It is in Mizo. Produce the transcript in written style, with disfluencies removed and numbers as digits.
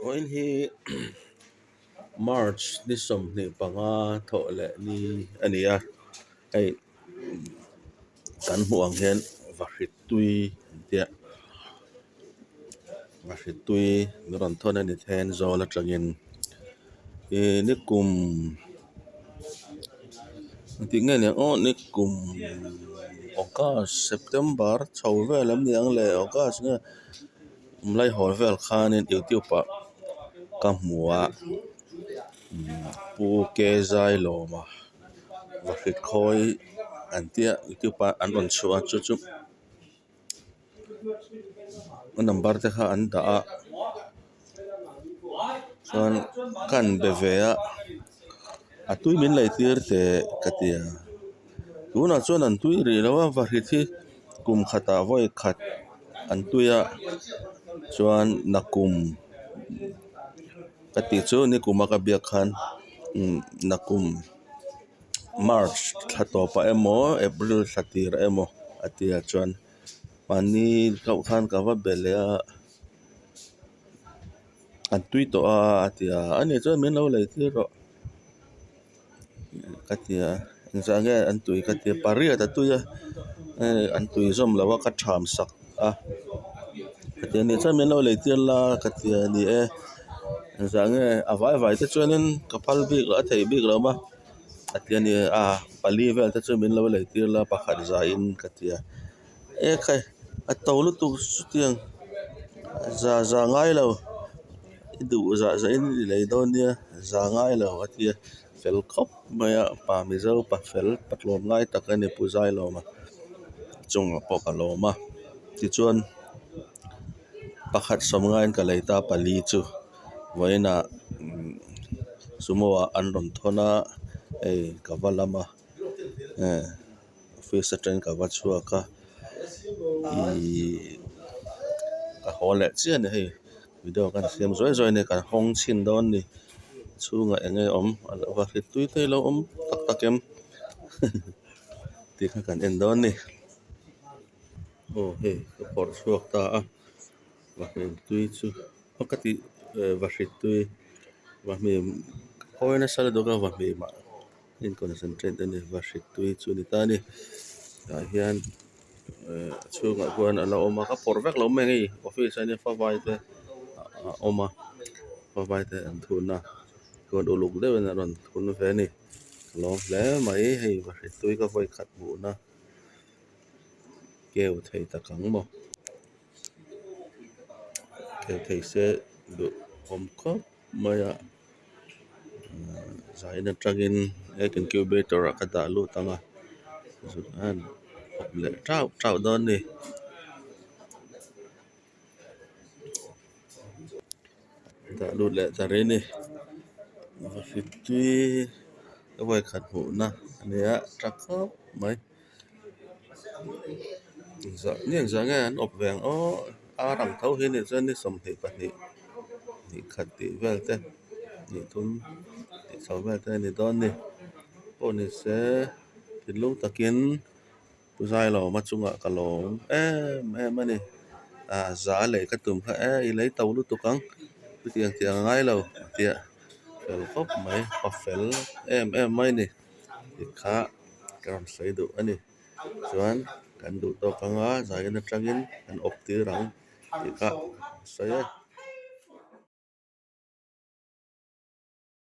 Vawiin hi March ni 25 thawh leh ni a ni a hei kan hmuh ang hian vahrit tui an tia vahrit tui min rawn thawn a ni Thenzawl atangin ih nikum engtik nge ni ang aw nikum August September chho vel em ni ang le August nge. Laihawl vel khanin youtube ah ka hmu a pu Kezailawma vahrit khawi an tia youtube ah an rawn chhuah a chu chu a number te kha an dah a chuan ka han be ve a a tui min lei tir teh ka ti a tunah chuan an tui rih lo a vahrit hi kum khatah vawi khat an tui a chuan nakum ka tih chu nikum a ka biak khan umm nakum march thla tawpah emaw april thla tirah emaw a ti a chuan mahni hlauh khan ka va be leh a. An tui tawh a a ti a ani chuan min lo lei tir rawh ka ti a engzah nge an tui ka ti a pariat a tui a hei an tui zawm loh a ka tham sak a ka ti a nih chuan min lo lei tir la ka ti a ni e engzah nge a vai vai te chuanin ka phal bik loh a theih bik loh a a ti a ni a pali vel te chu min lo lei tir la pakhat zaiin ka ti a. Ekhai a to lutuk chutiang za za ngai lo i duh zah zah in i lei dawn nia za ngai lo a tia fel khawp mai a pa mizo pa fel pa tlawm lai tak a ni pu Zailawma chungah pawh ka lawm a tichuan pakhat sawm ngaiin ka lei ta pali chu vawiinah sumo ah an rawn thawn a hei ka va lam a eh. Office atangin ka va chhuak a ihh ka haw leh chiah a ni hei video kan siam zuai zuai a ni kan hawng chhin dawn a ni a chhungah eng nge awm a lo va hrit tui te ilo awm tak tak em tih kha kan en dawn a ni aw hei ka phawrh chhuak ta a vahmim tui chu aw ka tih vahrit tui vahmim ka khawi nasa lutuk a vahmim ah. In concentrate a ni vahrit tui chu a ni ta a ni tah hian ehh a chhungah khuan a la awm a ka phawrh vek lo mai hei office a nia favai te a awm a favai te an thun a chuan uluk deuhin a rawn thun ve a ni ka lawm hle mai hei vahrit tui ka vawi khat hmuhna keu thei tak ang maw keu thei se duh awm khawp mai a. Zain atangin egg incubator ah ka dah lut ang a zuk an awp leh tauh tauh dawn a ni. Dah lut leh ta rih a ni vahrit tui ka vawikhat hmuhna a nia tha khawp mai. Zah nge zah nge an awp ve ang aw ar ang tho hi nih chuan ni 22 ni khat tih vel te ni thum tih chho vel te a ni dawn a ni pawh ni se thinlung takin pu Zailawma chungah ka lawm em em a ni ah za leh ka tum kha e i lei to lutuk ang chutiang tih ang a ngai lo a tia fel khawp mai pa fel em em mai a ni tih kha. Ka rawn sawi duh a ni chuan kan duh tawk anga zain atangin kan awp tir ang tih kha a sawi e.